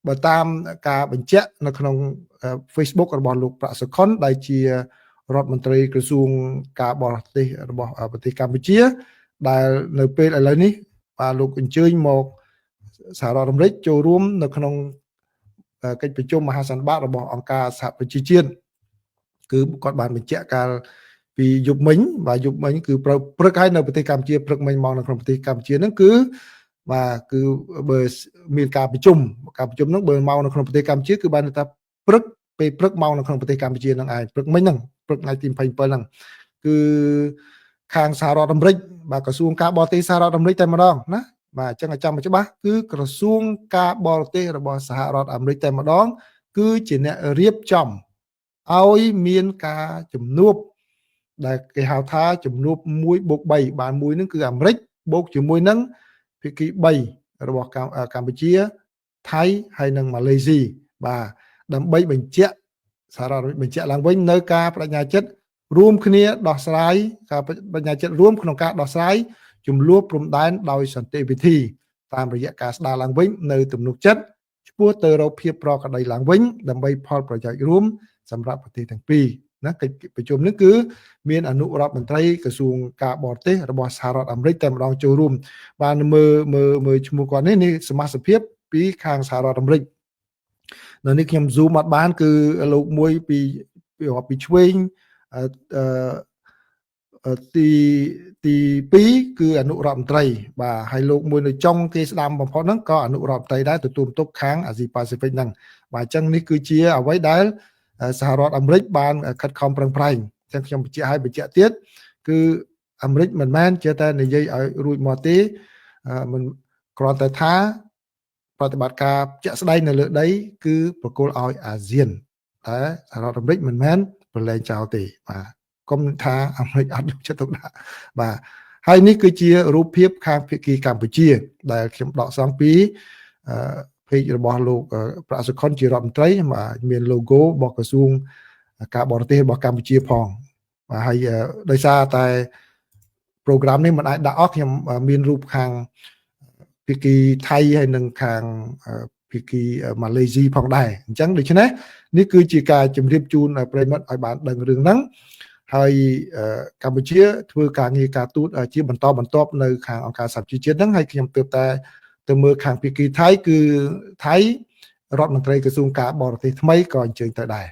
បើតាមការបញ្ជាក់នៅក្នុង Facebook របស់លោកប្រាក់សុខុនដែលជារដ្ឋមន្ត្រីក្រសួងការបរទេសរបស់ប្រទេសកម្ពុជា ដែលនៅពេលឥឡូវនេះបាទលោកអញ្ជើញមកសហរដ្ឋអាមេរិកចូលរួមនៅក្នុងកិច្ចប្រជុំមហាសន្និបាតរបស់អង្គការសហប្រជាជាតិគឺគាត់បានបញ្ជាក់កាលពីយប់មិញបាទយប់មិញគឺព្រឹកហើយនៅប្រទេសកម្ពុជាព្រឹកមិញមកនៅក្នុងប្រទេសកម្ពុជាហ្នឹងគឺបាទគឺបើមានការប្រជុំការប្រជុំហ្នឹងបើមកនៅក្នុងប្រទេសកម្ពុជាគឺបានថាព្រឹកពេលព្រឹកមកនៅក្នុងប្រទេសកម្ពុជាហ្នឹងឯងព្រឹកមិញហ្នឹងព្រឹកថ្ងៃទី27ហ្នឹងគឺខាងសហរដ្ឋអាមេរិកបាទក្រសួងការបរទេសសហរដ្ឋអាមេរិកតែម្ដងណាបាទអញ្ចឹងឲ្យចាំឲ្យច្បាស់គឺក្រសួងការបរទេសរបស់សហរដ្ឋអាមេរិកតែម្ដងគឺជាអ្នករៀបចំឲ្យមានការជំនួបដែលគេហៅថាជំនួប1បូក3បានមួយនឹងគឺអាមេរិកបូកជាមួយនឹងភាគី3របស់កម្ពុជាថៃហើយនិងម៉ាឡេស៊ីបាទដើម្បីបញ្ជាក់សហរដ្ឋអាមេរិកបញ្ជាក់ឡើងវិញនៅការបដិញ្ញាចិត្តរួមគ្នាដោះស្រាយការបដិញ្ញាចិត្តរួមក្នុងការដោះស្រាយចំនួនព្រំដែនដោយសន្តិវិធីតាមរយៈការស្ដារឡើងវិញនៅទំនុកចិត្តឆ្ពោះទៅរកភាពប្រក្រតីឡើងវិញដើម្បីផលប្រយោជន៍រួមសម្រាប់ប្រទេសទាំងពីរណាកិច្ចប្រជុំនេះគឺមានអនុរដ្ឋមន្ត្រីក្រសួងការបរទេសរបស់សហរដ្ឋអាមេរិកតែម្ដងចូលរួមបានមើលមើលមើលឈ្មោះគាត់នេះនេះសមាជិកភាពពីខាងសហរដ្ឋអាមេរិកនៅនេះខ្ញុំ zoom អត់បានគឺលោកមួយពីពីឆ្វេងអឺទីទី2គឺអនុរដ្ឋមន្ត្រីបាទហើយលោកមួយនៅចុងគេស្ដាំបំផុតហ្នឹងក៏អនុរដ្ឋមន្ត្រីដែរទទួលបន្ទុកខាងអាស៊ីប៉ាស៊ីហ្វិកហ្នឹងបាទអញ្ចឹងនេះគឺជាអ្វីដែលសហរដ្ឋអាមេរិកបានខិតខំប្រឹងប្រែងអញ្ចឹងខ្ញុំបញ្ជាក់ឲ្យបញ្ជាក់ទៀតគឺអាមេរិកមិនមែនចេះតែនិយាយឲ្យរួចមកទេមិនគ្រាន់តែថាប្រតិបត្តិការជាក់ស្ដែងនៅលើដីគឺប្រគល់ឲ្យអាស៊ានតែសហរដ្ឋអាមេរិកមិនមែនប្រឡែងចោលទេបាទកុំថាអាមេរិកអត់យកចិត្តទុកដាក់បាទហើយនេះគឺជារូបភាពខាងភាគីកម្ពុជា ដែលខ្ញុំដកស្រង់ពីអឺ page របស់លោកប្រាក់សុខុនជារដ្ឋមន្ត្រីបាទមាន logo របស់ក្រសួងការបរទេសរបស់កម្ពុជាផងបាទហើយដោយសារតែ program នេះមិនអាចដាក់អស់ខ្ញុំមានរូបខាងភាគីថៃហើយនិងខាងភាគីម៉ាឡេស៊ីផងដែរអញ្ចឹងដូច្នេះនេះគឺជាការជម្រាបជូនប្រិយមិត្តឲ្យបានដឹងរឿងហ្នឹងហើយកម្ពុជាធ្វើការងារការទូតជាបន្តបន្ទាប់នៅខាងអង្គការសហប្រជាជាតិហ្នឹងហើយខ្ញុំទើបតែទៅមើលខាងភាគីថៃគឺថៃរដ្ឋមន្ត្រីក្រសួងការបរទេសថ្មីក៏អញ្ជើញទៅដែរ